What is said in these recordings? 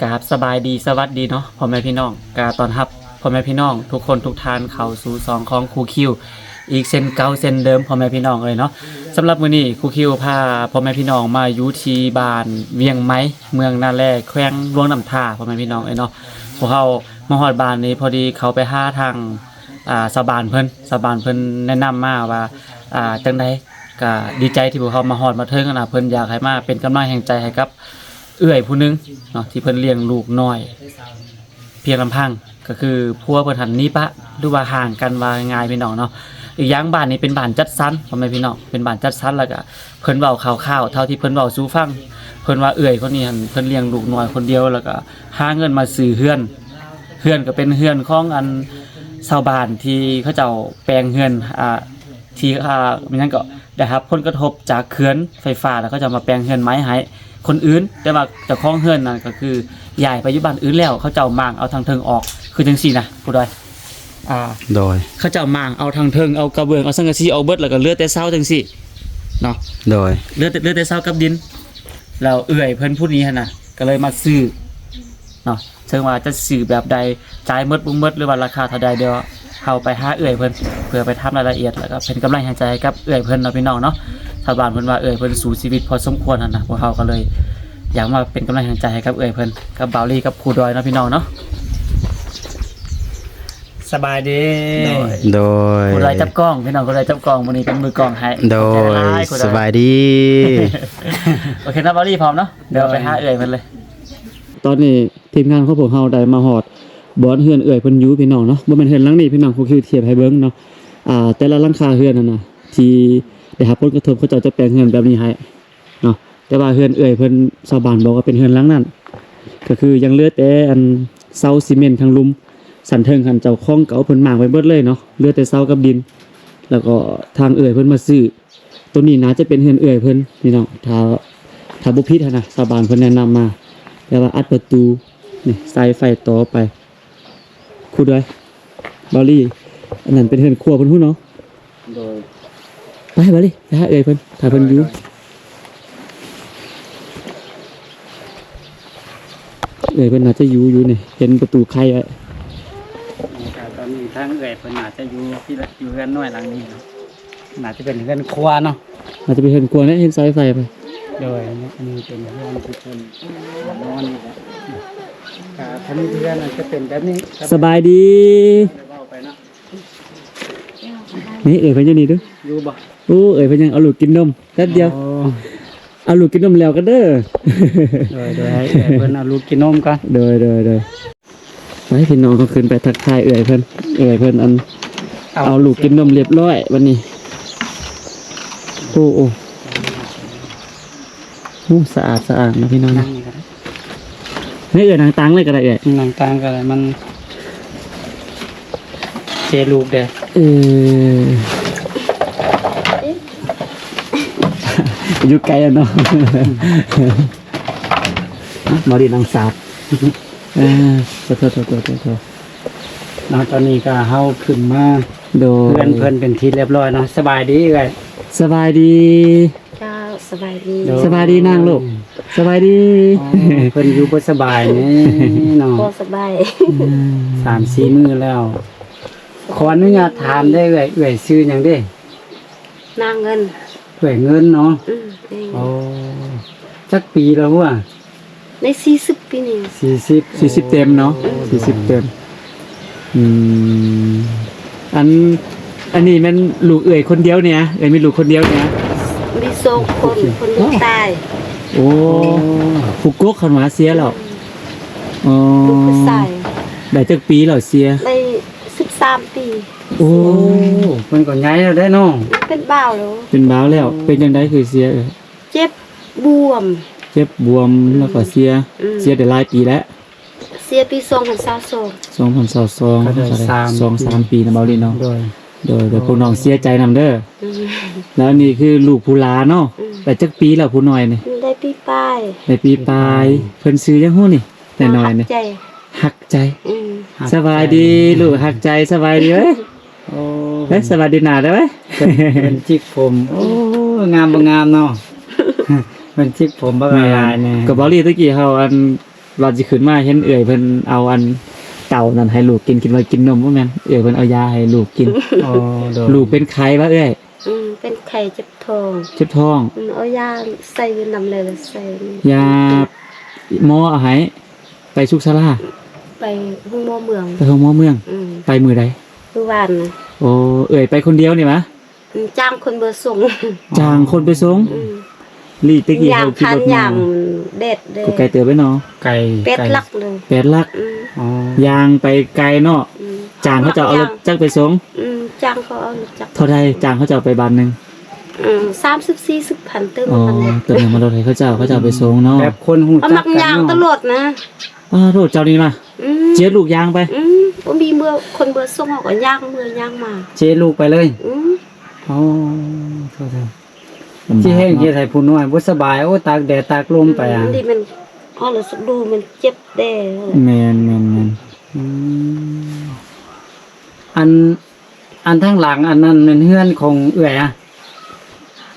ກາບສະບາຍດີ ສະຫວັດດີເນາະ ພໍ່ແມ່ພີ່ນ້ອງ ກະຕ້ອນຮັບພໍ່ແມ່ພີ່ນ້ອງທຸກຄົນທຸກທ່ານເຂົ້າສູ່ຊ່ອງຂອງຄູຄິວອີກເຊັ່ນເກົ່າເຊັ່ນເດີມ ພໍ່ແມ່ພີ່ນ້ອງເອີຍເນາະ. ສຳລັບມື້ນີ້ຄູຄິວພາພໍ່ແມ່ພີ່ນ້ອງມາຢູ່ທີ່ບ້ານວຽງໄມ ເມືອງນາແລ ແຂວງຫຼວງນ້ຳທາ ພໍ່ແມ່ພີ່ນ້ອງເອີຍເນາະ. ພວກເຮົາມາຮອດບ້ານນີ້ ພໍດີເຂົ້າໄປຫາທາງ ອ່າ ຊາວບ້ານເພິ່ນ ຊາວບ້ານເພິ່ນແນະນຳມາວ່າ ອ່າ ຈັ່ງໃດ ກະດີໃຈທີ່ພວກເຮົາມາຮອດມາເຖິງຫັ້ນນະ. ເພິ່ນຢາກໃຫ້ມາເປັນກຳລັງແຮງໃຈໃຫ້ກັບເອື້ອຍຜູ້ໜຶ່ງເນາະ ທີ່ເພິ່ນລ້ຽງລູກນ້ອຍພຽງລຳພັງ ກະຄືຜົວເພິ່ນຫັ້ນໜີປະ ຫຼືວ່າຮ່າງກັນວ່າງ່າຍໆ ພີ່ນ້ອງເນາະ. ອີກຢ່າງບ້ານນີ້ເປັນບ້ານຈັດສັນ ພໍ່ແມ່ພີ່ນ້ອງ ເປັນບ້ານຈັດສັນ ແລ້ວກະເພິ່ນເວົ້າຄ່າວໆ ເທົ່າທີ່ເພິ່ນເວົ້າສູ່ຟັງ ເພິ່ນວ່າເອື້ອຍຄົນນີ້ຫັ້ນ ເພິ່ນລ້ຽງລູກນ້ອຍຄົນດຽວ ແລ້ວກະຫາເງິນມາຊື້ເຮືອນ ເຮືອນກະເປັນເຮືອນຂອງອັນຊາວບ້ານທີ່ເຂົາເຈົ້າແປງເຮືອນ ອ່າ ທີ່ ອ່າ ແມ່ນຫຍັງເກາະ ໄດ້ຮັບຜົນກະທົບຈາກເຂື່ອນໄຟຟ້າ ແລ້ວເຂົາເຈົ້າມາແປງເຮືອນໃໝ່ໃຫ້ຄົນອື່ນ ແຕ່ວ່າເຈົ້າຂອງເຮືອນນັ້ນກະຄືຍ້າຍໄປຢູ່ບ້ານອື່ນແລ້ວ ເຂົາເຈົ້າມ້າງເອົາທາງເທິງອອກ ຄືຈັ່ງຊີ້ນະ ຜູ້ດອຍ ອ່າ ໂດຍ ເຂົາເຈົ້າມ້າງເອົາທາງເທິງ ເອົາກະເບື້ອງ ເອົາສັງກະສີອອກເບິດ ແລ້ວກະເຫຼືອແຕ່ເສົາຈັ່ງຊີ້ເນາະ ໂດຍ ເຫຼືອແຕ່ ເຫຼືອແຕ່ເສົາກັບດິນ ແລ້ວເອື້ອຍເພິ່ນຜູ້ນີ້ຫັ້ນນະ ກະເລີຍມາຊື້ເນາະ. ເຊິ່ງວ່າຈະຊື້ແບບໃດ ຈ່າຍໝົດບໍ່ໝົດ ຫຼືວ່າລາຄາເທົ່າໃດ ດຽວເຮົາໄປຫາເອື້ອຍເພິ່ນ ເພື່ອໄປຖາມລາຍລະອຽດ ແລ້ວກະເປັນກຳລັງແຮງໃຈໃຫ້ກັບເອື້ອຍເພິ່ນເນາະ ພີ່ນ້ອງເນາະ. ຊາວບ້ານເພິ່ນວ່າເອື້ອຍເພິ່ນສູ້ຊີວິດພໍສົມຄວນຫັ້ນນະ ພວກເຮົາກະເລີຍຢາກມາເປັນກຳລັງແຮງໃຈໃຫ້ກັບເອື້ອຍເພິ່ນ ກັບບ່າວລີ ກັບຄູດອຍເນາະ ພີ່ນ້ອງເນາະ. ສະບາຍດີ ໂດຍ ໂດຍ ຄູດອຍຈັບກ້ອງ ພີ່ນ້ອງ ຄູດອຍຈັບກ້ອງ ມື້ນີ້ເປັນມືກ້ອງໃຫ້ ໂດຍ ຂອບໃຈຫຼາຍໆ ຄູດອຍ ສະບາຍດີ ໂອເຄເນາະ ບ່າວລີ ພ້ອມເນາະ ດຽວໄປຫາເອື້ອຍເພິ່ນເລີຍ. ຕອນນີ້ທີມງານຂອງພວກເຮົາໄດ້ມາຮອດບ່ອນເຮືອນເອື້ອຍເພິ່ນຢູ່ ພີ່ນ້ອງເນາະ. ບໍ່ແມ່ນເຮືອນຫຼັງນີ້ ພີ່ນ້ອງ ຄືທຽບໃຫ້ເບິ່ງເນາະ ອ່າ ແຕ່ລະຫຼັງຄາເຮືອນຫັ້ນນະ ທີ່ໄດ້ຮັບຜົນກະທົບ ເຂົາເຈົ້າຈະແປງເຮືອນແບບນີ້ໃຫ້ເນາະ. ແຕ່ວ່າເຮືອນເອື້ອຍເພິ່ນ ຊາວບ້ານບອກວ່າເປັນເຮືອນຫຼັງນັ້ນ ກະຄືຍັງເຫຼືອແຕ່ອັນເສົາຊີເມັນທາງລຸ່ມ ຊັ້ນເທິງຫັ້ນເຈົ້າຂອງເກົ່າເພິ່ນມ້າງໄວ້ເບິດເລີຍເນາະ ເຫຼືອແຕ່ເສົາກັບດິນ ແລ້ວກໍທາງເອື້ອຍເພິ່ນມາຊື້ ໂຕນີ້ໜ້າຈະເປັນເຮືອນເອື້ອຍເພິ່ນ ພີ່ນ້ອງ ຖ້າ ຖ້າບໍ່ຜິດຫັ້ນນະ ຊາວບ້ານເພິ່ນແນະນຳມາ. ແຕ່ວ່າອັດປະຕູ ນີ້ ສາຍໄຟຕໍ່ໄປ ຄູດອຍ ບ່າວລີ ອັນນັ້ນເປັນເຮືອນຄົວເພິ່ນພຸ້ນເນາະ. ໂດຍ ໄປ ບ່າວລີ ໄປຫາເອື້ອຍເພິ່ນ ຖ້າເພິ່ນຢູ່ ໂດຍ ໂດຍ. ເອື້ອຍເພິ່ນໜ້າຈະຢູ່ ຢູ່ນີ້ ເຫັນປະຕູໄຂໄວ້. ນີ້ກະຕອນນີ້ທາງເອື້ອຍເພິ່ນໜ້າຈະຢູ່ທີ່ ຢູ່ເຮືອນນ້ອຍຫຼັງນີ້ເນາະ ໜ້າຈະເປັນເຮືອນຄົວເນາະ ໜ້າຈະເປັນເຮືອນຄົວແຫຼະ ເຫັນສາຍໄຟໄປ. ໂດຍ ອັນນີ້ເປັນເຮືອນທີ່ເພິ່ນນອນນີ້ແຫຼະ ກະທາງເຮືອນອາດຈະເປັນແບບນີ້. ສະບາຍດີ ເວົ້າໄປເນາະ. ນີ້ເອື້ອຍເພິ່ນຢູ່ນີ້ດູ ຢູ່ບໍ່? ໂອ້ ເອື້ອຍເພິ່ນຍັງເອົາລູກກິນນົມແປັບດຽວ ອໍ ເອົາລູກກິນນົມແລ້ວກັນເດີ. ໂດຍ ໂດຍ ໃຫ້ເອື້ອຍເພິ່ນເອົາລູກກິນນົມກ່ອນ. ໂດຍ ໂດຍ ໂດຍ ໄປ ພີ່ນ້ອງ ເຮົາຂຶ້ນໄປທັກທາຍເອື້ອຍເພິ່ນ ເອື້ອຍເພິ່ນອັນ ເອົາ ເອົາລູກກິນນົມລຽບຮ້ອຍບັດນີ້. ໂອ້ ໂອ້ ໂອ້ ສະອາດສະອ້ານເນາະ ພີ່ນ້ອງເນາະ. ນີ້ເອື້ອຍນັ່ງຕາງເລີຍກະໄດ້ເອື້ອຍ ນັ່ງຕາງກະໄດ້ ມັນເຈລູກເດ້. ເອີ ຢູ່ໄກແລ້ວເນາະ ມາດີນັ່ງສາດ. ເອີ ໂທດ ໂທດ ໂທດ ໂທດ ໂທດ ເນາະ. ຕອນນີ້ກະເຮົາຂຶ້ນມາ ໂດຍ ເຮືອນເພິ່ນເປັນທີ່ລຽບຮ້ອຍເນາະ. ສະບາຍດີເອື້ອຍ. ສະບາຍດີ. ເຈົ້າ ສະບາຍດີ. ໂດຍ ສະບາຍດີນາງລູກ ສະບາຍດີ. ອໍ ເພິ່ນຢູ່ບໍ່ສະບາຍນີ້ເນາະ ບໍ່ສະບາຍ ອືມ ສາມສີ່ມື້ແລ້ວ. ຂໍອະນຸຍາດຖາມໄດ້ເອື້ອຍ ເອື້ອຍຊື່ຫຍັງເດ້? ນາງເງິນ. ເອື້ອຍເງິນເນາະ. ອືມ ອໍ ຈັກປີແລ້ວຫວາ? ໄດ້ສີ່ສິບປີນີ້. ສີ່ສິບ ສີ່ສິບເຕັມເນາະ. ອືມ ສີ່ສິບເຕັມ. ອືມ ອັນ ອັນນີ້ແມ່ນລູກເອື້ອຍຄົນດຽວນີ້ຫວາ? ເອື້ອຍມີລູກຄົນດຽວນີ້ຫວາ? ມີສອງຄົນ ຄົນໜຶ່ງຕາຍ. ໂອ້ ຜູ້ກົກເຂົາມາເສຍແລ້ວ. ອໍ ລູກຜູ້ຊາຍ. ໄດ້ຈັກປີແລ້ວເສຍ? ໄດ້ສິບສາມປີ. ໂອ້ ເພິ່ນກໍໃຫຍ່ແລ້ວເດ້ເນາະ. ເປັນບ່າວແລ້ວ. ເປັນບ່າວແລ້ວ. ເປັນຈັ່ງໃດຄືເສຍເອື້ອຍ? ເຈັບບວມ. ເຈັບບວມ ອືມ ແລ້ວກໍເສຍ. ອືມ ເສຍໄດ້ຫຼາຍປີແລ້ວ? ເສຍປີສອງພັນຊາວສອງ. ສອງພັນຊາວສອງ ກໍໄດ້ສາມ ສອງສາມປີນະ ບ່າວລີເນາະ. ໂດຍ ໂດຍ ໂດຍ. ໂອ້ ພວກນ້ອງເສຍໃຈນຳເດີ. ອືມ ແລ້ວນີ້ຄືລູກຜູ້ຫຼ້າເນາະ. ອືມ ໄດ້ຈັກປີແລ້ວຜູ້ນ້ອຍນີ້? ໄດ້ປີປາຍ. ໄດ້ປີປາຍ. ອືມ ເພິ່ນຊື່ຫຍັງຮູ້ນີ້? ນ້ອຍໆນີ້ ຮັກໃຈ. ຮັກໃຈ. ອືມ ສະບາຍດີລູກຮັກໃຈ. ສະບາຍດີເອີຍ. ໂອ້ ເອີຍ ສະບາຍດີໜ້າເດີ້ເວີຍ. ເພິ່ນ ເພິ່ນຈິກຜົມ. ໂອ້ ງາມບໍ່ງາມເນາະ. ເພິ່ນຈິກຜົມບັກຫຼາຍໆນີ້. ກໍບ່າວລີຕະກີ້ເຮົາອັນ ວ່າຊິຂຶ້ນມາເຫັນເອື້ອຍເພິ່ນເອົາອັນເຕົ້ານັ້ນໃຫ້ລູກກິນ ຄິດວ່າກິນນົມ ບໍ່ແມ່ນ ເອື້ອຍເພິ່ນເອົາຢາໃຫ້ລູກກິນ. ອໍ ໂດຍ ລູກເປັນໄຂ້ຫວາເອື້ອຍ? ອືມ ເປັນໄຂ້ເຈັບທ້ອງ. ເຈັບທ້ອງ. ອືມ ເອົາຢາໃສ່ຢູ່ນຳແລ້ວ ແລ້ວໃສ່ ຢາໝໍເອົາໃຫ້. ໄປສຸກສາລາ? ໄປໂຮງໝໍເມືອງ. ໄປໂຮງໝໍເມືອງ. ອືມ ໄປມື້ໃດ? ມື້ວານ. ໂອ້ ເອື້ອຍໄປຄົນດຽວນີ້ຫວາ? ອືມ ຈ້າງຄົນໄປສົ່ງ. ຈ້າງຄົນໄປສົ່ງ. ອືມ ລີ້ແຕ່ກີ້ເຮົາຂີ່ລົດມາ ຍ່າງແດດເດ້ ກໍໄກເຕີບເດ້ເນາະ. ໄກ ແປດຫຼັກເລີຍ. ແປດຫຼັກ. ອືມ ອໍ ຍ່າງໄປໄກເນາະ. ອືມ ຈ້າງເຂົາເຈົ້າເອົາລົດຈັກໄປສົ່ງ. ອືມ ຈ້າງເຂົາເອົາລົດຈັກ. ເທົ່າໃດ ຈ້າງເຂົາເຈົ້າໄປບາດໜຶ່ງ? ອືມ ສາມສິບ ສີ່ສິບພັນ ເຕີມ. ອໍ ເຕີມນ້ຳມັນລົດໃຫ້ເຂົາເຈົ້າ ເຂົາເຈົ້າໄປສົ່ງເນາະ. ແບບຄົນຮູ້ຈັກກັນເນາະ. ເອົາມັກຍ່າງຕະຫຼອດນະ. ອ້າ ໂທດ ເຈົ້ານີ້ນະ. ອືມ ເຈັບລູກຍ່າງໄປ. ອືມ ບໍ່ມີເມື່ອຄົນເມືອສົ່ງ ເຮົາກໍຍ່າງເມືອຍ່າງມາ ເຈລູກໄປເລີຍ. ອືມ ອໍ ໂທດ ຊິແຮງເຮັດໃຫ້ຜູ້ນ້ອຍບໍ່ສະບາຍ. ໂອ້ ຕາກແດດຕາກລົມໄປ. ອືມ ອັນນີ້ມັນ ເຮົາລະສະດູມັນເຈັບແດ່. ແມ່ນໆໆ. ອືມ ອັນ ອັນທາງຫຼັງອັນນັ້ນແມ່ນເຮືອນຂອງເອື້ອຍອະ?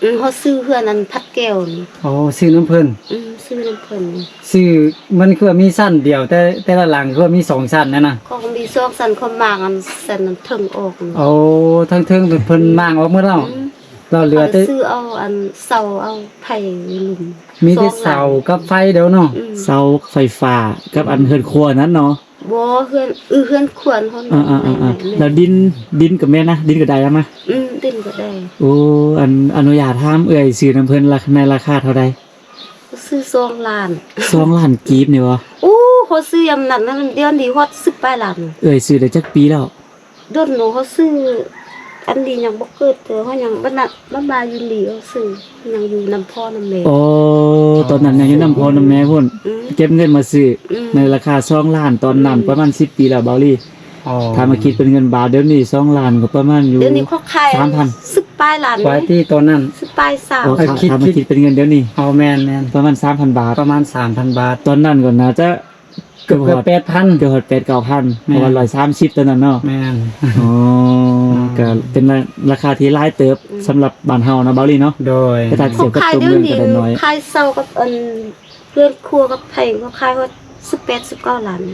ອືມ ເຮົາຊື້ເຮືອນອັນພັດແກ້ວນີ້. ອໍ ຊື້ນຳເພິ່ນ. ອືມ ຊື້ນຳເພິ່ນ. ຊື້ ມັນຄືວ່າມີຊັ້ນດຽວ ແຕ່ ແຕ່ລະຫຼັງຄືວ່າມີສອງຊັ້ນນັ້ນນະ. ເຂົາກໍມີສອງຊັ້ນ ເຂົາມາງອັນຊັ້ນເທິງອອກ. ໂອ້ ທາງເທິງເພິ່ນ ອືມ ມາງອອກໝົດແລ້ວ. ອືມ ແລ້ວເຫຼືອແຕ່ ເຂົາຊື້ເອົາອັນເສົາເອົາໄຟລຸ່ມ. ມີແຕ່ເສົາກັບໄຟດຽວເນາະ. ອືມ ເສົາໄຟຟ້າກັບອັນ ອືມ ເຮືອນຄົວນັ້ນເນາະ. ບໍ່ ເຮືອນ ເຮືອນຄົວເຮົາ. ອ່າໆໆ ແລ້ວດິນ ດິນກໍແມ່ນນະ ດິນກໍໄດ້ແລ້ວມາ. ອືມ ດິນກໍໄດ້. ໂອ້ ອັນ ອະນຸຍາດຖາມເອື້ອຍ ຊື້ນຳເພິ່ນລະ ໃນລາຄາເທົ່າໃດ? ຊື້ສອງລ້ານ. ສອງລ້ານກີບນີ້ບໍ່? ໂອ້ ເຂົາຊື້ຍາມນັ້ນ ດຽວນີ້ຮອດສິບປາຍລ້ານ. ເອື້ອຍຊື້ໄດ້ຈັກປີແລ້ວ? ດົນເນາະ ເຮົາຊື້ ອັນນີ້ຍັງບໍ່ເກີດເທື່ອ ເຮົາຍັງ ບັດນັ້ນ ບັດມາຢູ່ນີ້ເຮົາຊື້ ຍັງຢູ່ນຳພໍ່ນຳແມ່. ອໍ ຕອນນັ້ນຍັງຢູ່ນຳພໍ່ນຳແມ່ພຸ້ນ. ອືມ ເກັບເງິນມາຊື້. ອືມ ໃນລາຄາສອງລ້ານຕອນນັ້ນ. ອືມ ປະມານສິບປີແລ້ວ ເບົາລີ. ອໍ ຖ້າມາຄິດເປັນເງິນບາດດຽວນີ້ ສອງລ້ານກໍປະມານຢູ່ ດຽວນີ້ເຂົາຂາຍ ສາມພັນ ສິບປາຍລ້ານ. ປາຍຕິຕອນນັ້ນ ສິບປາຍສາມ. ອໍ ຖ້າມາຄິດເປັນເງິນດຽວນີ້. ອໍ ແມ່ນໆ ປະມານສາມພັນບາດ. ປະມານສາມພັນບາດ. ຕອນນັ້ນກໍໜ້າຈະ ເກືອບ ເກືອບແປດພັນ ເກືອບຮອດແປດເກົ້າພັນ. ແມ່ນ ເພາະວ່າຮ້ອຍສາມສິບຕອນນັ້ນເນາະ. ແມ່ນ. ອໍ ອືມ ກໍເປັນລາ ລາຄາທີ່ຫຼາຍເຕີບ. ອືມ ສຳລັບບ້ານເຮົາເນາະ ເບົາລີເນາະ. ໂດຍ ແຕ່ຖ້າທຽບກັບຕົວເມືອງກໍໄດ້ໜ້ອຍ. ຂາຍເຊົ່າກັບອັນເຮືອນຄົວກັບໄຜ ເຂົາຂາຍຮອດສິບແປດ ສິບເກົ້າລ້ານ. ອໍ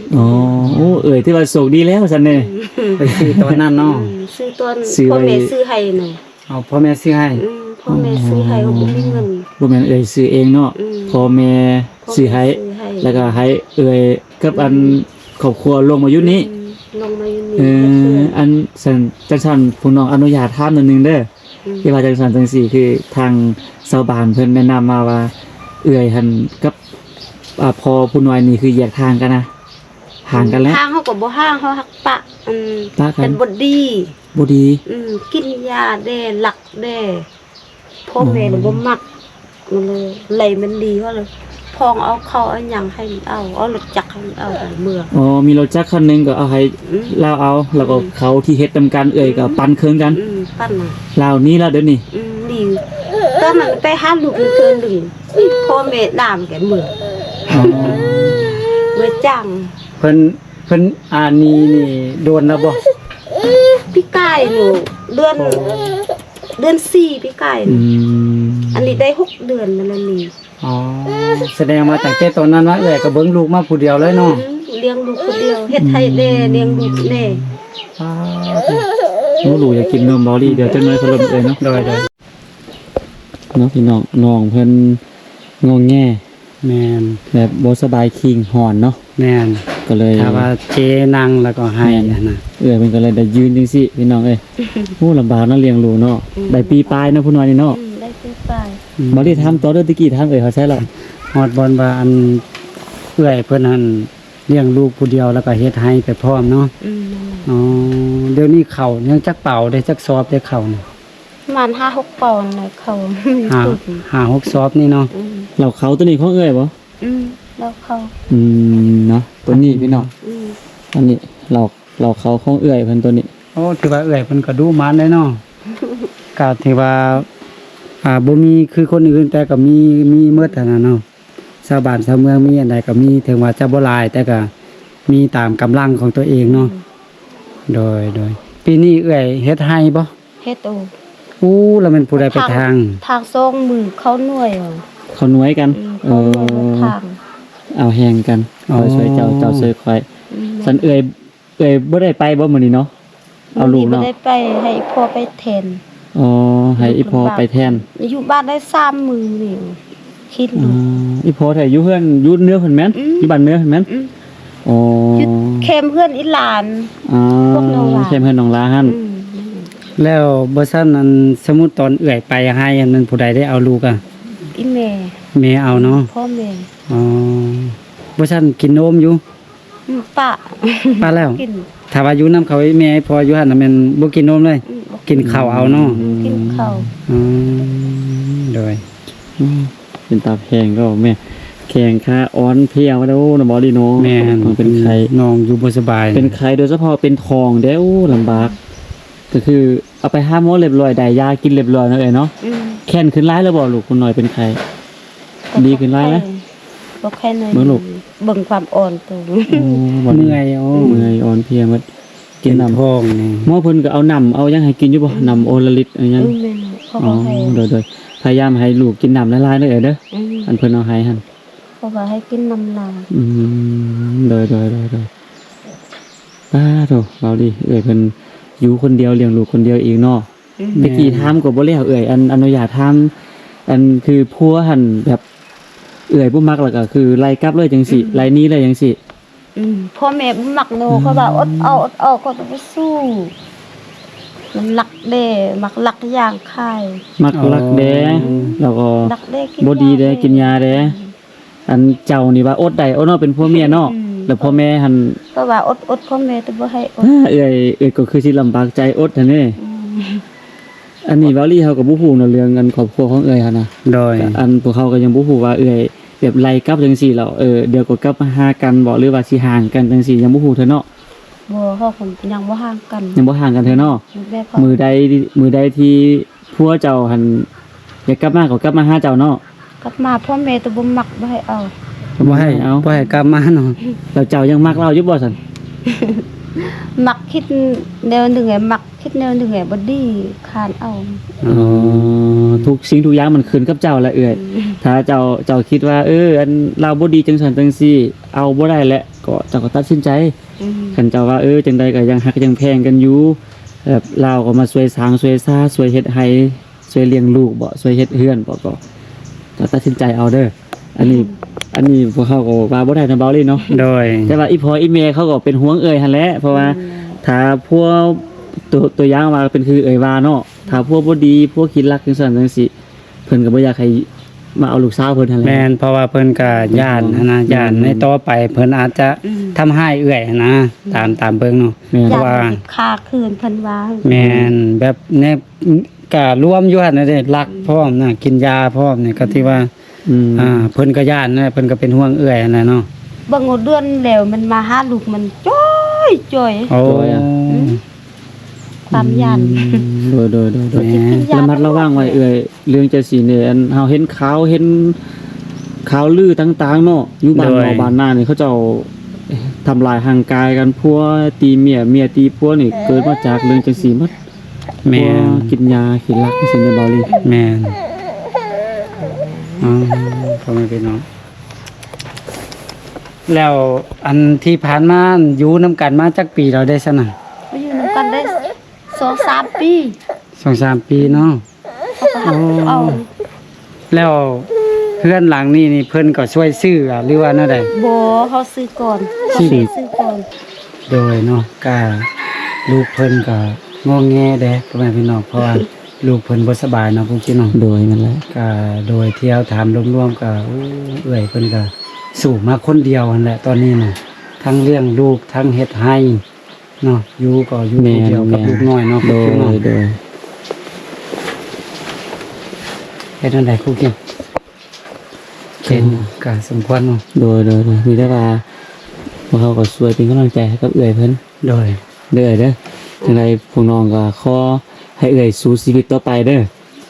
ໂອ້ ເອື້ອຍຖືວ່າໂຊກດີແລ້ວຊັ້ນເດ້. ອືມ ໄປຊື້ຕອນນັ້ນເນາະ. ອືມ ຊື້ຕອນພໍ່ແມ່ຊື້ໃຫ້ນະ. ອໍ ພໍ່ແມ່ຊື້ໃຫ້. ອືມ ພໍ່ແມ່ຊື້ໃຫ້ ອໍ ເຮົາບໍ່ມີເງິນ. ບໍ່ແມ່ນເອື້ອຍຊື້ເອງເນາະ. ອືມ ພໍ່ແມ່ຊື້ໃຫ້ ພໍ່ແມ່ຊື້ໃຫ້ ແລ້ວກໍໃຫ້ເອື້ອຍກັບອັນ ອືມ ຄອບຄົວລົງມາຢູ່ນີ້. ອືມ ລົງມາຢູ່ນີ້. ເອີ ອັນຊັ້ນ ຈັ່ງຊັ້ນ ຜູ້ນ້ອງອະນຸຍາດຖາມໜ້ອຍໜຶ່ງເດີ. ອືມ ທີ່ວ່າຈັ່ງຊັ້ນຈັ່ງຊີ້ ຄືທາງຊາວບ້ານເພິ່ນແນະນຳມາວ່າ ເອື້ອຍຫັ້ນກັບ ອ່າ ພໍ່ຜູ້ນ້ອຍນີ້ຄືແຍກທາງກັນນະ. ຫ່າງກັນແລ້ວ. ທາງເຮົາກໍບໍ່ຫ່າງ ເຮົາຮັກປະ ອັນ ປະກັນ ເປັນບໍ່ດີ ບໍ່ດີ. ອືມ ກິນຢາແດ່ ລັກແດ່ ພໍ່ແມ່ລະບໍ່ມັກ. ມັນເລີຍ ໄລ່ມັນໜີ ເຮົາເລີຍພ້ອງເອົາເຂົ້າເອົາຫຍັງໃຫ້ມັນເອົາ ເອົາລົດຈັກໃຫ້ມັນເອົາເມືອ. ອໍ ມີລົດຈັກຄັນໜຶ່ງກໍເອົາໃຫ້ ອືມ ລາວເອົາ ແລ້ວກໍ ອືມ ເຂົາທີ່ເຮັດນຳກັນ ເອື້ອຍກໍ ອືມ ປັນເຄິ່ງກັນ. ອືມ ປັນນະ ລາວໜີແລ້ວດຽວນີ້. ອືມ ໜີ ຕອນນັ້ນໄປຫາລູກເທື່ອໜຶ່ງ ພໍ່ແມ່ດາມແກເມືອ. ອໍ ເມືອຈ້າງ. ເພິ່ນ ເພິ່ນ ອາ ໜີນີ້ ນີ້ໂດນແລ້ວບໍ່? ປີກາຍນີ້ ເດືອນ ອໍ ເດືອນສີ່ປີກາຍນີ້. ອືມ ອັນນີ້ໄດ້ຫົກເດືອນແລ້ວນີ້. ອໍ ສະແດງວ່າຕັ້ງແຕ່ຕອນນັ້ນມາ ເອື້ອຍກໍເບິ່ງລູກມາຜູ້ດຽວເລີຍເນາະ. ອືມ ລ້ຽງລູກຜູ້ດຽວ ເຮັດໄຮ່ແດ່ ອືມ ລ້ຽງລູກແດ່. ອືມ ໂອ້ ລູກຢາກກິນນົມ ເບົາລີ ດຽວຈັກໜ້ອຍຄ່ອຍລົມເອື້ອຍເນາະ. ໂດຍໆ ເນາະ ພີ່ນ້ອງ ນ້ອງເພິ່ນງໍແງ. ແມ່ນ ແບບບໍ່ສະບາຍ ຄີງຮ້ອນເນາະ. ແມ່ນ ກໍເລີຍ ຖ້າວ່າເຈນັ່ງແລ້ວກໍໄຫ້. ແມ່ນ ຫັ້ນນະ ເອື້ອຍເພິ່ນກໍເລີຍໄດ້ຢືນຈັ່ງຊີ້ ພີ່ນ້ອງເອີຍ. ໂອ້ ລຳບາກເນາະ ລ້ຽງລູກເນາະ. ອືມ ໄດ້ປີປາຍເນາະ ຜູ້ນ້ອຍນີ້ເນາະ. ອືມ ໄດ້ປີປາຍ. ອືມ ບາດນີ້ຖາມຕໍ່ເດີ້ ຕະກີ້ຖາມເອື້ອຍເຂົາໃສແລ້ວ ຮອດບ່ອນວ່າ ອັນ ເອື້ອຍເພິ່ນຫັ້ນລ້ຽງລູກຜູ້ດຽວ ແລ້ວກໍເຮັດໄຮ່ໄປພ້ອມເນາະ. ອືມ ອໍ ດຽວນີ້ເຂົ້າຍັງຈັກເປົາເດ້ ຈັກສອບເດ້ເຂົ້ານີ້? ປະມານຫ້າຫົກປອນແຫຼະ ເຂົ້າ ຫ້າຫົກສອບນີ້ເນາະ. ອືມ ແລ້ວເຂົ້າໂຕນີ້ຂອງເອື້ອຍບໍ່? ອືມ ເຫຼົ້າເຂົ້າ. ອືມ ເນາະ ໂຕນີ້ພີ່ນ້ອງ. ອືມ ອັນນີ້ເຫຼົ້າ ເຫຼົ້າເຂົ້າຂອງເອື້ອຍເພິ່ນໂຕນີ້. ໂອ້ ຖືວ່າເອື້ອຍເພິ່ນກໍດຸໝັ່ນເດ້ເນາະ. ກໍຖືວ່າ ອ່າ ບໍ່ມີຄືຄົນອື່ນ ແຕ່ກໍມີ ມີໝົດຫັ້ນນະເນາະ. ຊາວບ້ານຊາວເມືອງມີອັນໃດກໍມີ ເຖິງວ່າຈະບໍ່ຫຼາຍ ແຕ່ກໍມີຕາມກຳລັງຂອງຕົວເອງເນາະ. ອືມ ໂດຍ ໂດຍ. ປີນີ້ເອື້ອຍເຮັດໄຮ່ບໍ່? ເຮັດໂອ. ໂອ້ ແລ້ວແມ່ນຜູ້ໃດໄປຖາງ? ຖາງສອງມື ເຂົ້າໜ່ວຍເອົາ. ເຂົ້າໜ່ວຍກັນ. ອືມ ເຂົ້າໜ່ວຍ ເອີ ມາຖາງ ເອົາແຮງກັນ. ຂ້ອຍຊ່ວຍເຈົ້າ ເຈົ້າຊ່ວຍຂ້ອຍ. ອືມ ຊັ້ນເອື້ອຍ ເອື້ອຍບໍ່ໄດ້ໄປບໍ່ມື້ນີ້ເນາະ? ເອົາລູກເນາະ ມື້ນີ້ບໍ່ໄດ້ໄປ ໃຫ້ອີ່ພໍ່ໄປແທນ. ອໍ ໃຫ້ອີ່ພໍ່ໄປແທນ. ຢູ່ບ້ານໄດ້ສາມມື້ນີ້ຄິດ. ອໍ ອີ່ພໍ່ໄທຢູ່ເຮືອນ ຢູ່ເໜືອເພິ່ນແມ່ນ? ອືມ ຢູ່ບ້ານເໜືອເພິ່ນແມ່ນ? ອືມ ອໍ ຢູ່ແຄມເຮືອນອີ່ຫຼານ. ອໍ ພວກນ້ອງຫຼານ ແຄມເຮືອນນ້ອງຫຼາຫັ້ນ. ອືມ ແລ້ວບໍ່ຊັ້ນ ອັນ ສົມມຸດຕອນເອື້ອຍໄປໃຫ້ ອັນນັ້ນ ຜູ້ໃດໄດ້ເອົາລູກອະ? ອີ່ແມ່. ແມ່ເອົາເນາະ? ພໍ່ແມ່. ອໍ ບໍ່ຊັ້ນກິນນົມຢູ່? ອືມ ປະ ປະແລ້ວ. ກິນ ຖ້າວ່າຢູ່ນຳເຂົາ ແມ່ພໍ່ຢູ່ຫັ້ນນະ ແມ່ນບໍ່ກິນນົມເລີຍ? ອືມ ບໍ່ກິນ ກິນເຂົ້າເອົາເນາະ? ອືມ ກິນເຂົ້າ. ອືມ ໂດຍ. ອືມ ເປັນຕາແພງກໍແມ່ ແຂງຂາອ່ອນເພຍມາແລ້ວເນາະ ບໍ່ດີເນາະ. ແມ່ນ ເປັນໄຂ້ ນ້ອງຢູ່ບໍ່ສະບາຍ ເປັນໄຂ້ ໂດຍສະເພາະເປັນທ້ອງເດ້. ໂອ້ ລຳບາກ ກໍຄືເອົາໄປຫາໝໍລຽບລ້ອຍ ໄດ້ຢາກິນລຽບລ້ອຍເນາະເອື້ອຍເນາະ. ອືມ ແຂງຂຶ້ນຫຼາຍແລ້ວບໍ່ລູກ? ຄົນນ້ອຍເປັນໄຂ້ ກໍ ດີຂຶ້ນຫຼາຍແລ້ວ? ບໍ່ໄຂ້ໜ້ອຍ ເບິ່ງລູກ ເບິ່ງຄວາມອ່ອນໂຕ. ໂອ້ ບາດນີ້ ເມື່ອຍ. ໂອ້ ເມື່ອຍ ອ່ອນເພຍໝົດ. ກິນນ້ຳ ເປັນທ້ອງນີ້ ໝໍເພິ່ນກໍເອົານ້ຳ ເອົາຫຍັງໃຫ້ກິນຢູ່ບໍ່? ອືມ ນ້ຳໂອລາລິດ ເອົາຫຍັງ? ອືມ ແມ່ນ ເຂົາກໍໃຫ້. ອໍ ໂດຍໆ ພະຍາຍາມໃຫ້ລູກກິນນ້ຳຫຼາຍໆເດີເອື້ອຍເດີ. ອືມ ອັນເພິ່ນເອົາໃຫ້ຫັ້ນ ເຂົາວ່າໃຫ້ກິນນ້ຳຫຼາຍ. ອືມ ໂດຍໆໆໆ. ປາໂທ້ ເວົ້າດີ ເອື້ອຍເພິ່ນຢູ່ຄົນດຽວ ລ້ຽງລູກຄົນດຽວອີກເນາະ. ອືມ ແຕ່ກີ້ຖາມກໍບໍ່ແລ້ວເອື້ອຍ ອັນ ອະນຸຍາດຖາມ ອັນ ຄືຜົວຫັ້ນ ແບບເອື້ອຍບໍ່ມັກ ແລ້ວກໍຄືໄລ່ກັບເລີຍຈັ່ງຊີ້ ອືມ ໄລ່ໜີເລີຍຈັ່ງຊີ້? ອືມ ພໍ່ແມ່ບໍ່ມັກເນາະ. ອືມ ເຂົາວ່າອົດເອົາ ອົດເອົາ ເຂົາກໍບໍ່ສູ້. ມັນລັກເດ້ ມັກລັກຢ່າງຂາຍ ມັກລັກເດ້. ອໍ ແລ້ວກໍລັກເດ້ ກິນ ບໍ່ດີເດ້ ຢາເດ້ ກິນຢາເດ້. ອືມ ອັນເຈົ້ານີ້ວ່າອົດໄດ້ອົດເນາະ ເປັນຜົວເມຍເນາະ. ອືມ ແລ້ວພໍ່ແມ່ຫັ້ນ ເຂົາວ່າອົດ ອົດ ພໍ່ແມ່ແຕ່ບໍ່ໃຫ້ອົດ. ເອື້ອຍ ເອື້ອຍກໍຄືຊິລຳບາກໃຈອົດຫັ້ນເດ້. ອືມ ອັນນີ້ເວົ້າລີ້ເຮົາກໍບໍ່ຮູ້ເນາະ ເລື່ອງອັນຄອບຄົວຂອງເອື້ອຍຫັ້ນນະ. ໂດຍ ກໍອັນພວກເຮົາກໍຍັງບໍ່ຮູ້ວ່າເອື້ອຍແບບໄລ່ກັບຈັ່ງຊີ້ແລ້ວ ເອີ ດຽວກໍກັບມາຫາກັນບໍ ຫຼືວ່າຊິຫ່າງກັນຈັ່ງຊີ້ ຍັງບໍ່ຮູ້ເທື່ອເນາະ. ບໍ່ ເຮົາກໍຍັງບໍ່ຫ່າງກັນ ຍັງບໍ່ຫ່າງກັນເທື່ອເນາະ. ແບບ ມື້ໃດ ມື້ໃດທີ່ຜົວເຈົ້າຫັ້ນຢາກກັບມາກໍກັບມາຫາເຈົ້າເນາະ. ກັບມາ ພໍ່ແມ່ແຕ່ບໍ່ມັກ ບໍ່ໃຫ້ເອົາ ບໍ່ໃຫ້ເອົາ ບໍ່ໃຫ້ກັບມາເນາະ. ແລ້ວເຈົ້າຍັງມັກລາວຢູ່ບໍ່ຊັ້ນ? ມັກຄິດແນວໜຶ່ງ ມັກ ຄິດແນວໜຶ່ງແຫຼະ ບໍ່ດີ ຄ້ານເອົາ. ອໍ ທຸກສິ່ງທຸກຢ່າງມັນຂຶ້ນກັບເຈົ້າແຫຼະເອື້ອຍ. ອືມ ຖ້າເຈົ້າ ເຈົ້າຄິດວ່າ ເອີ ອັນລາວບໍ່ດີຈັ່ງຊັ້ນຈັ່ງຊີ້ ເອົາບໍ່ໄດ້ແຫຼະ ກໍເຈົ້າກໍຕັດສິນໃຈ. ອືມ ຄັນເຈົ້າວ່າ ເອີ ຈັ່ງໃດກໍຍັງຮັກຍັງແພງກັນຢູ່ ແບບລາວກໍມາຊ່ວຍສ້າງຊ່ວຍຊາ ຊ່ວຍເຮັດໄຮ່ ຊ່ວຍລ້ຽງລູກບໍ ຊ່ວຍເຮັດເຮືອນບໍ ກໍ ກໍຕັດສິນໃຈເອົາເດີ. ອັນນີ້ ອືມ ອັນນີ້ພວກເຮົາກໍວ່າບໍ່ໄດ້ນຳເບົາລີ້ເນາະ. ໂດຍ ແຕ່ວ່າອີ່ພໍ່ອີ່ແມ່ເຂົາກໍເປັນຫ່ວງເອື້ອຍຫັ້ນແຫຼະ ເພາະວ່າ ອືມ ຖ້າຜົວ ຕົວ ຕົວຢ່າງວ່າເປັນຄືເອື້ອຍວ່າເນາະ ຖ້າຜົວບໍ່ດີ ຜົວຂີ້ລັກຈັ່ງຊັ້ນຈັ່ງຊີ້ ເພິ່ນກໍບໍ່ຢາກໃຫ້ມາເອົາລູກສາວເພິ່ນຫັ້ນແຫຼະ. ແມ່ນ ເພາະວ່າເພິ່ນກໍຢ້ານຫັ້ນນະ ເປັນຫ່ວງ ຢ້ານໃນຕໍ່ໄປເພິ່ນອາດຈະ ອືມ ທຳຮ້າຍເອື້ອຍຫັ້ນນະ. ອືມ ຕາມ ຕາມເບິ່ງເນາະ. ແມ່ນ ເພາະວ່າ ຢ້ານເຈັບຂາຄືນເພິ່ນວ່າ. ແມ່ນ ແບບໃນ ກະລວມຢູ່ຫັ້ນນະເດ້ ລັກ ອືມ ພ້ອມນະ ກິນຢາພ້ອມນີ້ ກໍຖືວ່າ ອືມ ອ່າ ເພິ່ນກໍຢ້ານນະ ເພິ່ນກໍເປັນຫ່ວງເອື້ອຍຫັ້ນນະເນາະ. ເບິ່ງເອົາເດືອນແລ້ວ ມັນມາຫາລູກ ມັນຈ່ອຍໆ. ໂອ້ ຈ່ອຍອະ. ອືມ ຄວາມຢ້ານ. ອືມ ໂດຍໆໆໆ. ແມ່ນ ລະມັດລະວັງໄວ້ເອື້ອຍ ເລື່ອງຈັ່ງຊີ້ນີ້ ອັນເຮົາເຫັນຂ່າວ ເຫັນຂ່າວລືຕ່າງໆເນາະ ຢູ່ບ້ານນອກ ໂດຍ ບ້ານນານີ້ ເຂົາເຈົ້າທຳລາຍຮ່າງກາຍກັນ ຜົວຕີເມຍ ເມຍຕີຜົວນີ້ ເກີດມາຈາກເລື່ອງຈັ່ງຊີ້ໝົດ. ແມ່ນ ຜົວກິນຢາຂີ້ລັກຈັ່ງຊີ້ແມ່ນບໍ່ລີ້? ແມ່ນ. ອໍ ພໍ່ແມ່ພີ່ນ້ອງ ແລ້ວອັນທີ່ຜ່ານມາຢູ່ນຳກັນມາຈັກປີແລ້ວເດ້ຊັ້ນນະ? ຢູ່ນຳກັນໄດ້ສອງສາມປີ. ສອງສາມປີເນາະ. ເອົາ ເອົາ ແລ້ວເຮືອນຫຼັງນີ້ນີ້ເພິ່ນກໍຊ່ວຍຊື້ຫວາ ຫຼືວ່າແນວໃດ? ບໍ່ ເຮົາຊື້ກ່ອນ ຊື້ ເຮົາຊື້ກ່ອນ. ໂດຍເນາະ ກະລູກເພິ່ນກໍງໍແງແດ່ ພໍ່ແມ່ພີ່ນ້ອງ ເພາະວ່າລູກເພິ່ນບໍ່ສະບາຍເນາະ ຜູ້ກິນເນາະ. ໂດຍ ນັ້ນແຫຼະ ກະໂດຍທີ່ເຮົາຖາມລວມໆ ກະ ໂອ້ ເອື້ອຍເພິ່ນກະສູ້ມາຄົນດຽວຫັ້ນແຫຼະ ຕອນນີ້ນະ ທັງລ້ຽງລູກ ທັງເຮັດໄຮ່ ເນາະ ຢູ່ກໍຢູ່ຜູ້ດຽວກັບ ແມ່ນໆ ລູກນ້ອຍເນາະ. ໂດຍ ເນາະ ໂດຍ ເຮັດແນວໃດຄູກິນ ເຫັນກະສົມຄວນເນາະ. ໂດຍ ໂດຍ ໂດຍ ມີແຕ່ວ່າພວກເຮົາກໍຊ່ວຍເປັນກຳລັງໃຈໃຫ້ກັບເອື້ອຍເພິ່ນ. ໂດຍ ເດີ້ເອື້ອຍເດີ້ ຈັ່ງໃດພວກນ້ອງກໍຂໍໃຫ້ເອື້ອຍສູ້ຊີວິດຕໍ່ໄປເດີ້.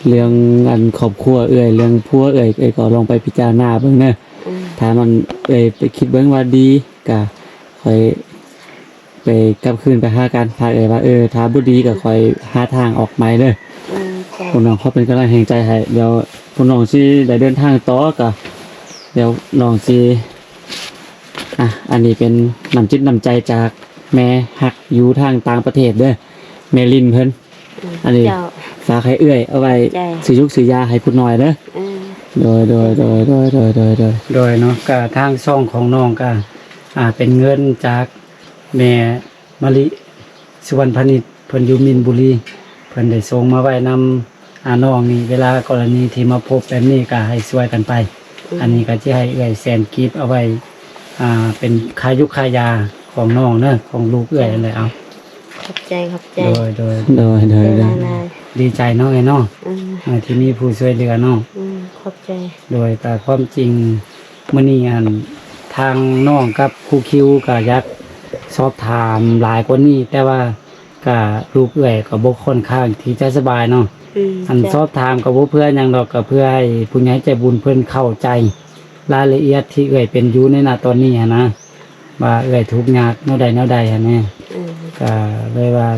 ເລື່ອງອັນຄອບຄົວເອື້ອຍ ເລື່ອງຜົວເອື້ອຍ ເອື້ອຍກໍລອງໄປພິຈາລະນາເບິ່ງເດີ້. ອືມ ຖ້າມັນເອື້ອຍໄປຄິດເບິ່ງວ່າດີ ກະຄ່ອຍ ໄປກັບຄືນໄປຫາກັນ ຖ້າເອື້ອຍວ່າ ເອີ ຖ້າບໍ່ດີກໍຄ່ອຍຫາທາງອອກໃໝ່ເດີ້. ອືມ ເຈົ້າ ພວກນ້ອງຂໍເປັນກຳລັງແຮງໃຈໃຫ້ ດຽວພວກນ້ອງຊິໄດ້ເດີນທາງຕໍ່ ກໍດຽວນ້ອງຊິຫ ອ່ະ ອັນນີ້ເປັນນ້ຳຈິດນ້ຳໃຈຈາກແມ່ຮັກຢູ່ທາງຕ່າງປະເທດເດີ ແມ່ລິນເພິ່ນ. ອືມ ອັນນີ້ ເຈົ້າ ຝາກໃຫ້ເອື້ອຍເອົາໄວ້ ຂອບໃຈ ຊື້ຢູກຊື້ຢາໃຫ້ຜູ້ນ້ອຍເດີ. ອືມ ໂດຍ ໂດຍ ໂດຍ ໂດຍ ໂດຍ ໂດຍ ໂດຍ ໂດຍເນາະ. ກະທາງຊ່ອງຂອງນ້ອງກະ ອ່າ ເປັນເງິນຈາກແມ່ມະລິ ສຸວັນພານິດ ເພິ່ນຢູ່ມີນບຸລີ ເພິ່ນໄດ້ສົ່ງມາໄວ້ນຳ ອາ ນ້ອງນີ້ ເວລາກໍລະນີທີ່ມາພົບແບບນີ້ກໍໃຫ້ຊ່ວຍກັນໄປ. ອືມ ອັນນີ້ກໍຈະໃຫ້ເອື້ອຍແສນກີບ ເອົາໄວ້ ອ່າ ເປັນຄ່າຢູກຄ່າຢາຂອງນ້ອງເນາະ ຂອງລູກເອື້ອຍຫັ້ນແຫຼະ. ເອົາ ຂອບໃຈ ຂອບໃຈ ໂດຍ ໂດຍ ໂດຍ ໂດຍ ໂດຍ ຫຼາຍໆ ດີໃຈເນາະເອື້ອຍເນາະ. ອືມ ເອີ ທີ່ມີຜູ້ຊ່ວຍເຫຼືອເນາະ. ອືມ ຂອບໃຈ ໂດຍ. ແຕ່ຄວາມຈິງ ມື້ນີ້ ອັນ ທາງນ້ອງກັບຄູຄິວກໍຢາກສອບຖາມຫຼາຍກວ່ານີ້ ແຕ່ວ່າກໍລູກເອື້ອຍກໍບໍ່ຄ່ອນຂ້າງທີ່ຈະສະບາຍເນາະ. ອືມ ອັນ ເຈົ້າ ສອບຖາມກໍບໍ່ເພື່ອຫຍັງດອກ ກໍເພື່ອໃຫ້ຜູ້ໃຫຍ່ໃຈບຸນເພິ່ນເຂົ້າໃຈລາຍລະອຽດທີ່ເອື້ອຍເປັນຢູ່ໃນນະຕອນນີ້ຫັ້ນນະ ວ່າເອື້ອຍທຸກຍາກແນວໃດແນວໃດຫັ້ນແນ່. ອືມ ກໍເລີຍວ່າ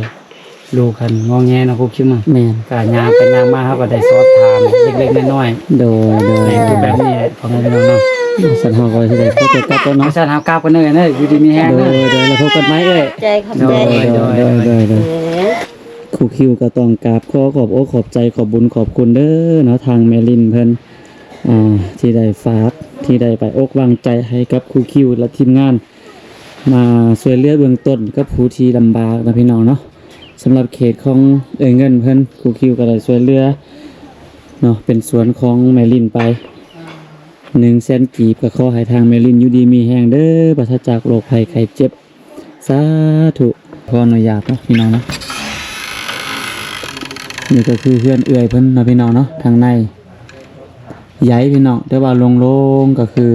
ລູກຫັ້ນງໍແງເນາະ ຄູຄິວເນາະ. ແມ່ນ ກະຍ່າງໄປຍ່າງມາ ເຮົາກໍໄດ້ສອບຖາມເລັກໆນ້ອຍໆ. ໂດຍ ໂດຍ ແມ່ນ ຄືແບບນີ້ແຫຼະ ພໍ່ແມ່ພີ່ນ້ອງເນາະ. ຊັ້ນເຮົາກໍຊິໄດ້ຂໍຕົວກັບກ່ອນເນາະ. ຊັ້ນເຮົາກັບກ່ອນເດີ ຢູ່ດີມີແຮງເນາະ. ໂດຍ ໂດຍ ແລ້ວພົບກັນໃໝເອີຍ. ຂອບໃຈ ຂອບໃຈ ໂດຍ ໂດຍ ໂດຍ ໂດຍ ໂດຍ ໂດຍ. ເອີ ຄູຄິວກໍຕ້ອງກາບຂໍຂອບອົກຂອບໃຈ ຂອບບຸນຂອບຄຸນເດີເນາະ ທາງແມ່ລິນເພິ່ນ ອ່າ ທີ່ໄດ້ຝາກ ທີ່ໄດ້ໄປອົກວາງໃຈໃຫ້ກັບຄູຄິວ ແລະ ທີມງານ ມາຊ່ວຍເຫຼືອເບື້ອງຕົ້ນກັບຜູ້ທີ່ລຳບາກນະພີ່ນ້ອງເນາະ. ສຳລັບເຂດຂອງເອື້ອຍເງິນເພິ່ນ ຄູຄິວກໍໄດ້ຊ່ວຍເຫຼືອເນາະ ເປັນສວນຂອງແມ່ລິນໄປໜຶ່ງແສນກີບ. ກໍຂໍໃຫ້ທາງແມ່ລິນຢູ່ດີມີແຮງເດີ ປາສະຈາກໂລກໄພໄຂ້ເຈັບ ສາທຸ. ຂໍອະນຸຍາດເນາະພີ່ນ້ອງເນາະ. ນີ້ກໍຄືເຮືອນເອື້ອຍເພິ່ນເນາະພີ່ນ້ອງເນາະ ທາງໃນ ໃຫຍ່ພີ່ນ້ອງ ແຕ່ວ່າໂລ່ງໆ ກໍຄື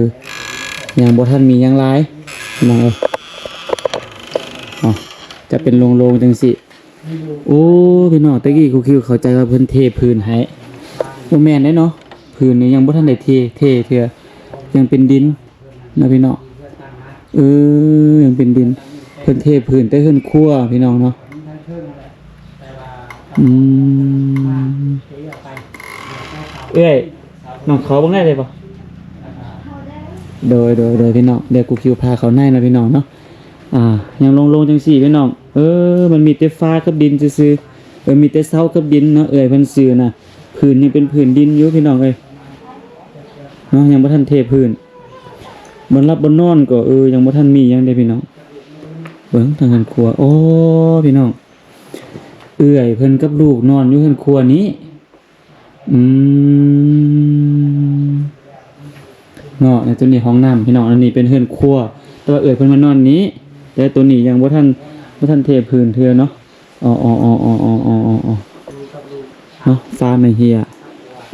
ຍັງບໍ່ທັນມີຫຍັງຫຼາຍພີ່ນ້ອງເອີຍ. ເນາະ ຈະເປັນໂລ່ງໆ ຈັ່ງຊີ້. ໂອ້ ພີ່ນ້ອງ ແຕ່ກີ້ຄູຄິວເຂົ້າໃຈວ່າເພິ່ນເທພື້ນໃຫ້ ບໍ່ແມ່ນເດ້ເນາະ. ພື້ນນີ້ຍັງບໍ່ທັນໄດ້ເທ ເທເທື່ອ ຍັງເປັນດິນ ນະພີ່ນ້ອງ. ເອີ ຍັງເປັນດິນ ເພິ່ນເທພື້ນແຕ່ເຮືອນຄົວພີ່ນ້ອງເນາະ. ອືມ ເອື້ອຍ ນ້ອງຂໍເບິ່ງໄດ້ເລີຍບໍ່? ໂດຍ ໂດຍ ໂດຍ ພີ່ນ້ອງ ດຽວຄູຄິວພາເຂົ້າໃນເນາະພີ່ນ້ອງເນາະ. ອ່າ ຍັງໂລ່ງໆ ຈັ່ງຊີ້ພີ່ນ້ອງ. ເອີ ມັນມີແຕ່ຝາກັບດິນຊື່ໆ ເອີ ມີແຕ່ເສົາກັບດິນເນາະ. ເອື້ອຍເພິ່ນຊື້ນະ ພື້ນຍັງເປັນພື້ນດິນຢູ່ພີ່ນ້ອງເອີຍ ເນາະ ຍັງບໍ່ທັນເທພື້ນ. ບ່ອນຫຼັບບ່ອນນອນກໍ ເອີ ຍັງບໍ່ທັນມີຫຍັງເດ້ພີ່ນ້ອງ. ເບິ່ງທາງເຮືອນຄົວ ໂອ້ ພີ່ນ້ອງ ເອື້ອຍເພິ່ນກັບລູກນອນຢູ່ເຮືອນຄົວນີ້. ອືມ ເນາະ ໃນຕົວນີ້ຫ້ອງນ້ຳພີ່ນ້ອງ ອັນນີ້ເປັນເຮືອນຄົວ ແຕ່ວ່າເອື້ອຍເພິ່ນມານອນນີ້ ແຕ່ຕົວນີ້ຍັງບໍ່ທັນ ບໍ່ທັນເທພື້ນເທື່ອເນາະ. ອໍໆໆໆໆ ເນາະ ຟ້າມາເຮຍ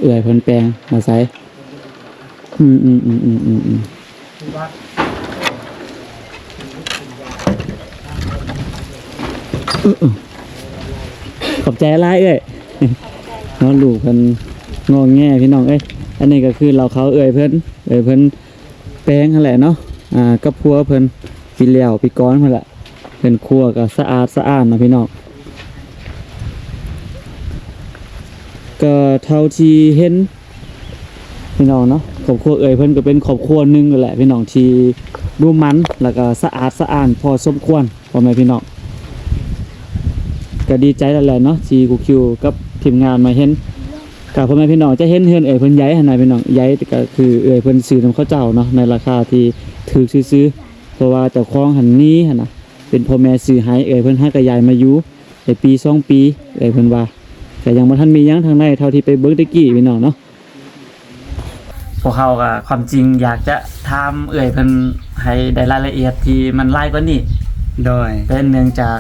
ເອື້ອຍເພິ່ນແປງມາໃສ່. ອືມໆໆໆ ອືມ ຂອບໃຈຫຼາຍເອື້ອຍ. ເນາະ ລູກເພິ່ນງໍແງພີ່ນ້ອງເອີຍ. ອັນນີ້ກໍຄືເລົ້າເຂົ້າເອື້ອຍເພິ່ນ ເອື້ອຍເພິ່ນ ແປງຫັ້ນແຫຼະເນາະ ອ່າ ກັບຜົວເພິ່ນ ປີແລ້ວປີກ່ອນພຸ້ນແຫຼະ. ເຮືອນຄົວກໍສະອາດສະອ້ານເນາະພີ່ນ້ອງ. ກໍເທົ່າທີ່ເຫັນພີ່ນ້ອງເນາະ ຄອບຄົວເອື້ອຍເພິ່ນກໍເປັນຄອບຄົວໜຶ່ງແຫຼະພີ່ນ້ອງ ທີ່ດຸໝັ່ນ ແລ້ວກໍສະອາດສະອ້ານພໍສົມຄວນ ພໍ່ແມ່ພີ່ນ້ອງ. ກໍດີໃຈແລ້ວແຫຼະເນາະ ທີ່ຄູຄິວກັບທີມງານມາເຫັນ. ກໍພໍ່ແມ່ພີ່ນ້ອງຈະເຫັນເຮືອນເອື້ອຍເພິ່ນໃຫຍ່ຫັ້ນນະພີ່ນ້ອງ ໃຫຍ່ກໍຄືເອື້ອຍເພິ່ນຊື້ນຳເຂົາເຈົ້າເນາະ ໃນລາຄາທີ່ຖືກຊື່ໆ ເພາະວ່າເຈົ້າຂອງຫັ້ນໜີຫັ້ນນະ ເປັນພໍ່ແມ່ຊື້ໃຫ້. ເອື້ອຍເພິ່ນຫາກໍຍ້າຍມາຢູ່ໄດ້ປີສອງປີ ເອື້ອຍເພິ່ນວ່າ ກໍຍັງບໍ່ທັນມີຫຍັງທາງໃນ ເທົ່າທີ່ໄປເບິ່ງແຕ່ກີ້ພີ່ນ້ອງເນາະ. ພວກເຮົາກໍຄວາມຈິງຢາກຈະຖາມເອື້ອຍເພິ່ນໃຫ້ໄດ້ລາຍລະອຽດທີ່ມັນຫຼາຍກວ່ານີ້. ໂດຍ ແຕ່ເນື່ອງຈາກ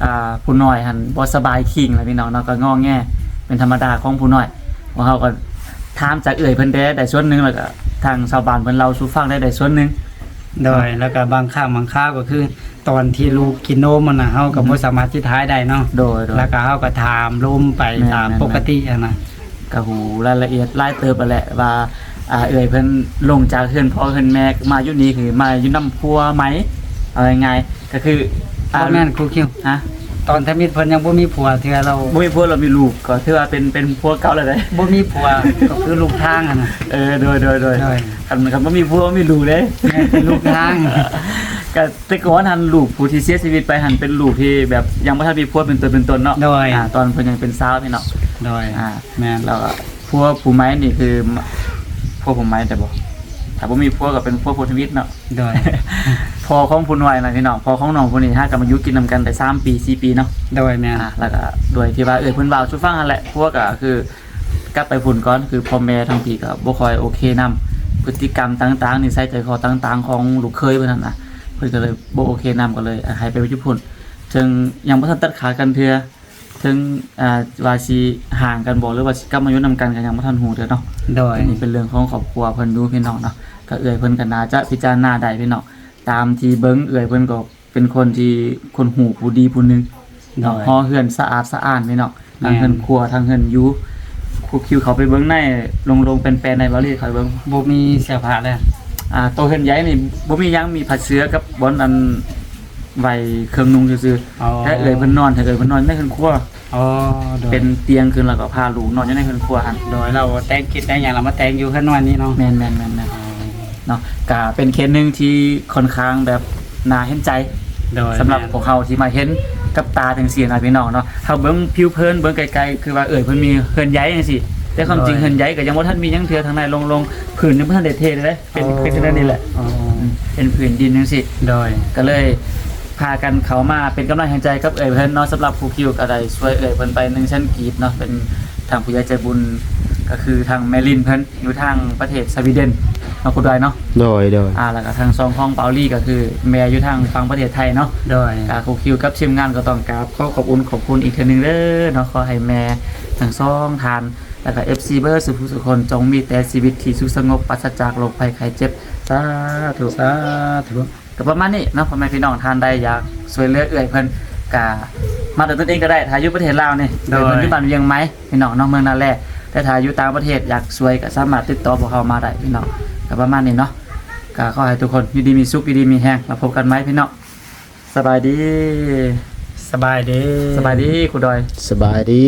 ອ່າ ຜູ້ນ້ອຍຫັ້ນບໍ່ສະບາຍຄີງແຫຼະພີ່ນ້ອງເນາະ ກໍງໍແງເປັນທຳມະດາຂອງຜູ້ນ້ອຍ. ພວກເຮົາກໍຖາມຈາກເອື້ອຍເພິ່ນແດ່ໄດ້ສ່ວນໜຶ່ງ ແລ້ວກໍທາງຊາວບ້ານເພິ່ນເລົ່າສູ່ຟັງໄດ້ ໄດ້ສ່ວນໜຶ່ງ. ໂດຍ ແລ້ວກໍບາງຄັ້ງບາງຄາວກໍຄື ຕອນທີ່ລູກກິນນົມຫັ້ນນະ ເຮົາກໍ ອືຮຶ ບໍ່ສາມາດຊິຖ່າຍໄດ້ເນາະ. ໂດຍ ໂດຍ ແລ້ວກໍເຮົາກໍຖາມລົມໄປ ແມ່ນ ຕາມ ແມ່ນ ປົກກະຕິຫັ້ນນະ. ກໍຮູ້ລາຍລະອຽດຫຼາຍເຕີບຫັ້ນແຫຼະວ່າ ອ່າ ເອື້ອຍເພິ່ນລົງຈາກເຮືອນພໍ່ເຮືອນແມ່ມາຢູ່ນີ້ ຄືມາຢູ່ນຳຜົວໃໝ່ ເອົາງ່າຍໆ ກໍຄື ອ່າ ບໍ່ແມ່ນຄູຄິວ ຮະ? ຕອນທຳອິດເພິ່ນຍັງບໍ່ມີຜົວເທື່ອ ລາວ ບໍ່ມີຜົວ ລາວມີລູກ ກໍຖືວ່າເປັນ ເປັນຜົວເກົ່າແລ້ວເດ້. ບໍ່ມີຜົວກໍຄືລູກທາງຫັ້ນນະ. ເອີ ໂດຍ ໂດຍ ໂດຍ ໂດຍ. ຄັນ ຄັນບໍ່ມີຜົວມີລູກເດ້. ແມ່ນ ເປັນລູກທາງ. ກໍແຕ່ກ່ອນຫັ້ນ ລູກຜູ້ທີ່ເສຍຊີວິດໄປຫັ້ນ ເປັນລູກທີ່ແບບຍັງບໍ່ທັນມີຜົວເປັນຕົວເປັນຕົນເນາະ. ໂດຍ. ອາ ຕອນເພິ່ນຍັງເປັນສາວພີ່ນ້ອງ. ໂດຍ. ອາ ແມ່ນ. ແລ້ວກໍຜົວຜູ້ໃໝ່ນີ້ຄື ຜົວຜູ້ໃໝ່ໄດ້ບໍ່? ຖ້າບໍ່ມີຜົວກໍເປັນຜົວຜູ້ທຳອິດເນາະ. ໂດຍ. ພໍ່ຂອງຜູ້ນ້ອຍນະພີ່ນ້ອງ ພໍ່ຂອງນ້ອງຜູ້ນີ້ ຫາກໍມາຢູ່ກິນນຳກັນໄດ້ສາມປີສີ່ປີເນາະ. ໂດຍ ແມ່ນ. ອາ ແລ້ວກໍໂດຍທີ່ວ່າເອື້ອຍເພິ່ນເວົ້າສູ່ຟັງຫັ້ນແຫຼະ ຜົວກໍຄືກັບໄປພຸ້ນກ່ອນ ຄືພໍ່ແມ່ທາງພີ້ກໍບໍ່ຄ່ອຍໂອເຄນຳ ພຶດຕິກຳຕ່າງໆ ນິໄສໃຈຄໍຕ່າງໆ ຂອງລູກເຂີຍເພິ່ນຫັ້ນນະ ເພິ່ນກໍເລີຍບໍ່ໂອເຄນຳ ກໍເລີຍໃຫ້ໄປຢູ່ພຸ້ນ ເຊິ່ງຍັງບໍ່ທັນຕັດຂາດກັນເທື່ອ. ເຖິງ ອ່າ ວ່າຊິຫ່າງກັນບໍ່ ຫຼືວ່າຊິກັບມາຢູ່ນຳກັນ ກໍຍັງບໍ່ທັນຮູ້ເທື່ອເນາະ. ໂດຍ. ອັນນີ້ເປັນເລື່ອງຂອງຄອບຄົວເພິ່ນຢູ່ພີ່ນ້ອງເນາະ. ກໍເອື້ອຍເພິ່ນກໍໜ້າຈະພິຈາລະນາໄດ້ພີ່ນ້ອງ. ຕາມທີ່ເບິ່ງເອື້ອຍເພິ່ນກໍເປັນຄົນທີ່ຄົນຮູ້ຜູ້ດີຜູ້ໜຶ່ງເນາະ. ໂດຍ. ຫໍເຮືອນສະອາດສະອ້ານພີ່ນ້ອງ. ທັງເຮືອນຄົວ ທັງເຮືອນຢູ່. ຄູຄິວເຂົ້າໄປເບິ່ງໃນໂລ່ງໆແປນໆ ໄດ້ບໍ່ ຫຼືເຂົ້າໄປເບິ່ງ? ບໍ່ມີເສື້ອຜ້າແລ້ວ. ອ່າ ໂຕເຮືອນໃຫຍ່ນີ້ບໍ່ມີຫຍັງ ມີຜ້າເສື່ອກັບບ່ອນອັນໄວ້ເຄື່ອງນຸ່ງຊື່ໆ. ອໍ. ແຕ່ເອື້ອຍເພິ່ນນອນ ໃຫ້ເອື້ອຍເພິ່ນນອນໃນເຮືອນຄົວ. ອໍ ໂດຍ. ເປັນຕຽງຂຶ້ນ ແລ້ວກໍພາລູກນອນຢູ່ໃນເຮືອນຄົວຫັ້ນ. ໂດຍ. ລາວແຕ່ງກິດແຕ່ງຫຍັງ ລາວມາແຕ່ງຢູ່ເຮືອນນ້ອຍນີ້ເນາະ. ແມ່ນໆໆໆ. ອໍ. ເນາະ ກະເປັນເຄສໜຶ່ງທີ່ຄ່ອນຂ້າງແບບໜ້າເຫັນໃຈ. ໂດຍ. ສຳລັບ ແມ່ນ ພວກເຮົາທີ່ມາເຫັນກັບຕາຈັ່ງຊີ້ນະພີ່ນ້ອງເນາະ. ເຮົາເບິ່ງຜິວເຜິນ ເບິ່ງໄກໆ ຄືວ່າເອື້ອຍເພິ່ນມີເຮືອນໃຫຍ່ຈັ່ງຊີ້ ແຕ່ຄວາມຈິງ ໂດຍ ເຮືອນໃຫຍ່ກໍຍັງບໍ່ທັນມີຫຍັງເທື່ອ ທາງໃນໂລ່ງໆ ພື້ນຍັງບໍ່ທັນໄດ້ເທເລີຍ. ເປັນ ອໍ ເປັນຈັ່ງໃດນີ້ແຫຼະ. ອໍ. ອືມ ເປັນພື້ນດິນຈັ່ງຊີ້. ໂດຍ. ກໍເລີຍພາກັນເຂົ້າມາເປັນກຳລັງແຮງໃຈກັບເອື້ອຍເພິ່ນເນາະ. ສຳລັບຄູຄິວກໍໄດ້ຊ່ວຍເອື້ອຍເພິ່ນໄປໜຶ່ງແສນກີບເນາະ ເປັນທາງຜູ້ໃຫຍ່ໃຈບຸນ ກໍຄືທາງແມ່ລິນເພິ່ນ ຢູ່ທາງປະເທດສະວີເດັນເນາະ ຄູດອຍເນາະ. ໂດຍ ໂດຍ. ອ່າ ແລ້ວກໍທາງຊ່ອງຂອງປາວລີ ກໍຄືແມ່ຢູ່ທາງຝັ່ງປະເທດໄທເນາະ. ໂດຍ. ອ່າ ຄູຄິວກັບທີມງານກໍຕ້ອງກາບຂໍຂອບຄຸນ ຂອບຄຸນອີກເທື່ອໜຶ່ງເດີເນາະ. ຂໍໃຫ້ແມ່ທັງສອງທ່ານ ແລ້ວກໍເອັຟຊີເບິດສູ່ຜູ້ສູ່ຄົນ ຈົ່ງມີແຕ່ຊີວິດທີ່ສຸກສະຫງົບ ປາສະຈາກໂລກໄພໄຂ້ເຈັບ. ສາທຸ ສາທຸ. ກໍປະມານນີ້ເນາະ ພໍ່ແມ່ພີ່ນ້ອງ ທ່ານໃດຢາກຊ່ວຍເຫຼືອເອື້ອຍເພິ່ນ ກໍມາດ້ວຍຕົນເອງກໍໄດ້ ຖ້າຢູ່ປະເທດລາວນີ້. ໂດຍ. ເອື້ອຍເພິ່ນຢູ່ບ້ານວຽງໃໝ່ ພີ່ນ້ອງເນາະ ເມືອງນາແລ. ແຕ່ຖ້າຢູ່ຕ່າງປະເທດຢາກຊ່ວຍ ກໍສາມາດຕິດຕໍ່ພວກເຮົາມາໄດ້ພີ່ນ້ອງ. ກໍປະມານນີ້ເນາະ ກໍຂໍໃຫ້ທຸກຄົນຢູ່ດີມີສຸກ ຢູ່ດີມີແຮງ ແລ້ວພົບກັນໃໝ່ພີ່ນ້ອງ. ສະບາຍດີ. ສະບາຍດີ ສະບາຍດີຄູດອຍ. ສະບາຍດີ.